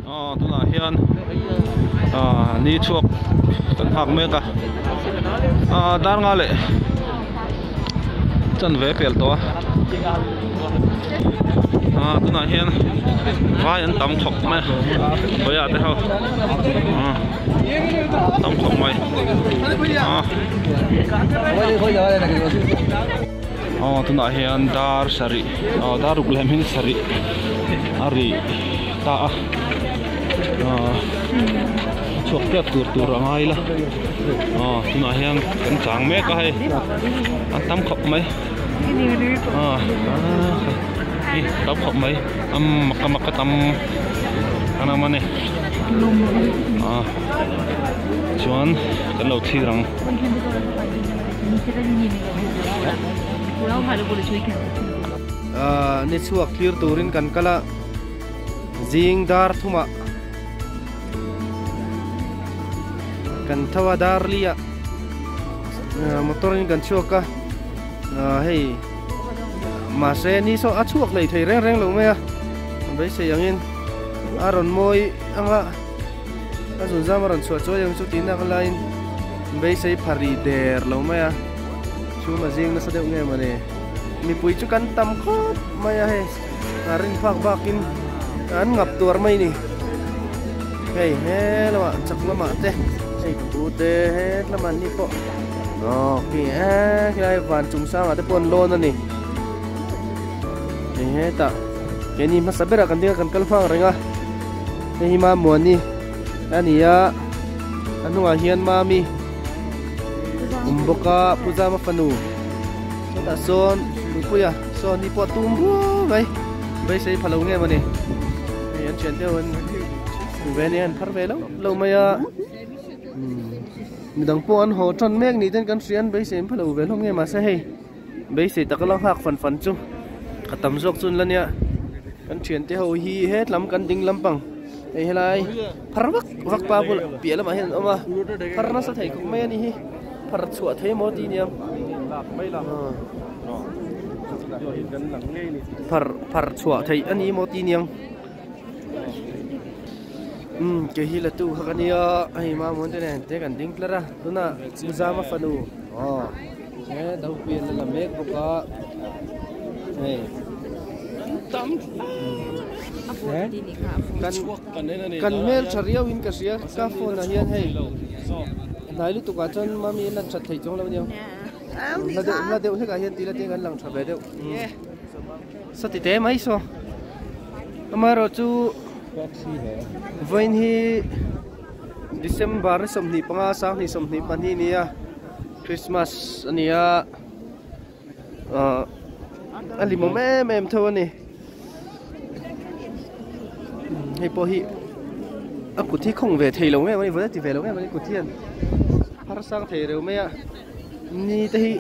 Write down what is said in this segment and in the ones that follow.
Aw tunah hian ah ni chhuak kan nghak mek a ah dar nga leh chanve a pel tawh a ah tunah hian vai an tam khawp mai a khawiah te ho ah tam khawp mai ah aw tunah hian dar sarih aw dar ruk leh hming sarih a ri ta a aw chhuak tep tur tur a ngai la aw tunah hian kan chang mek a hei an tam khawp mai aw hi tam khawp mai a mak a mak a tam an awm a ni aw chuan kan lo thlir ang. Ahh ni chhuak thlir turin kan kal a zing dar thumah kan tho a dar li ah motor in kan chhuak a ahh hei mahse ni saw a chhuak lei thei reng reng lo mai a beisei angin a rawn mawi ang a. A zunzam a rawn chhuah chuai ang chu tih nak laiin beisei pha rih der lo mai a, chhum a zing nasa deuh nge mawni. Mipui chu kan tam khawp mai a hei, a rin phak bakin an ngap tuar mai ni. Hei he lamah chak lamah te hei pu te he lamah ni pawh aw khi e khilai van chung sangah te pawh an lawn a ni. Hei hetah keini hmasa berah kan ding a kan kal hmang reng a. Hei hi Mamuani a ni a, a hnungah hian Mami awm bawk a, Pu Zama fanu chutah sawn Puipuia sawn hi pawh a tum ruau mai, beisei pha lo nge mawni hei an thian deuh an ve ania an phar ve lo lo mai a midang pawh an haw tan mek ni ten kan hria an beisei an pha lo ve hlawm nge mahse hei. Beisei taka la nghak fan fan chu a tam zawk chu an la nia kan thiante ho hi hetlam kan ding lampang hei helai phar vak vak pa bulah piah lamah hian an awm a phar nasa thei khawp mai a ni hi phar chhuah thei maw tih nia phar phar chhuah theih a ni maw tih niang umm kei hi la tu kha ka nia hei mamawh te nen te kan ding tlar a tunah Muzama fanu aw. He do pian a la mek bawk a hei tam kan kan hmel tha riau in ka hria ka phone ah hian hei hnai lutuk ah chuan mami an lan that thei chuang lo aniang hla deuh hla deuh hlek ah hian tila te kan lang tha ve deuh sawti te mai saw amaherawh chu vawiin hi December 25 2022 nia. Christmas a ni a ahh a limawm em em tho a ni hei pawh hi a kut hi khawng ve thei lo em a ni vawi a ti ve lo em a ni kut hian phar sang thei reuh mai a ni te hi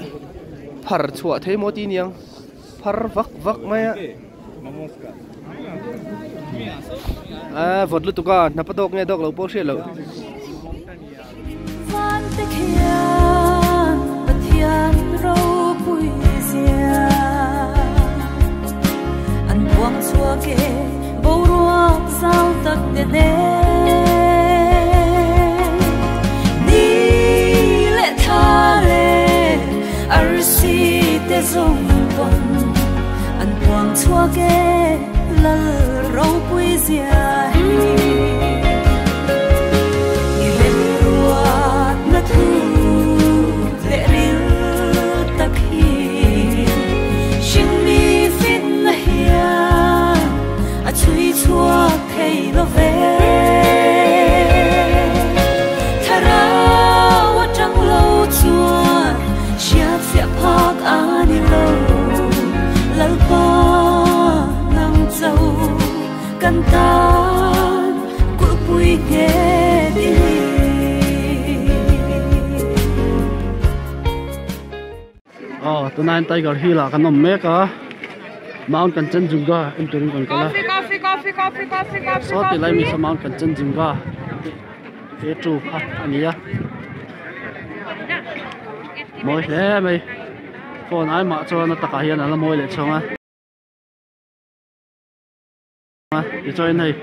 phar chhuah thei maw tih aniang phar vak vak mai a a vawt lutuk a hnap a dawk nge dawk lo pawh hriat loh. Aw tunah hian tiger hill ah kan awm mek a mount kanchenjunga en turin kan kal a saw ti lai mi saw mount kanchenjunga he tu kha a ni a mawi hle mai phone ai mah chuan a takah hian a la mawi leh chhawng a. Tichuan hei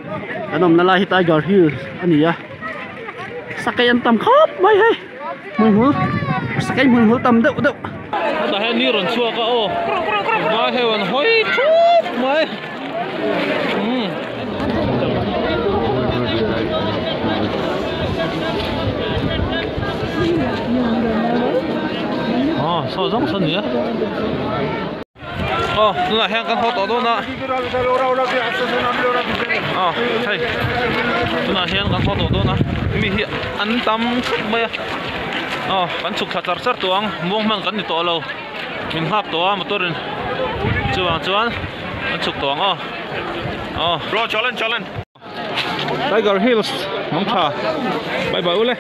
Kan awmna lai hi Tiger Hills a ni a, sakei an tam khawp mai hei, hmuihmul sakei hmuihmul tam deuh deuh. Hetah hian ni rawn chhuak a aw, vai ho an hawi thup mai umm. Aw saw zawng saw nia. Aw tunah hian kan haw tawh dawn a aw hei tunah hian kan haw tawh dawn a mi hi an tam khawp mai a aw kan chhuk thla char char tawh ang muang hman kan ni tawh lo min nghak tawh a motor in chuvang chuan kan chhuk tawh ang aw aw Bro challenge challenge Tiger Hills mangtha bye bye ule.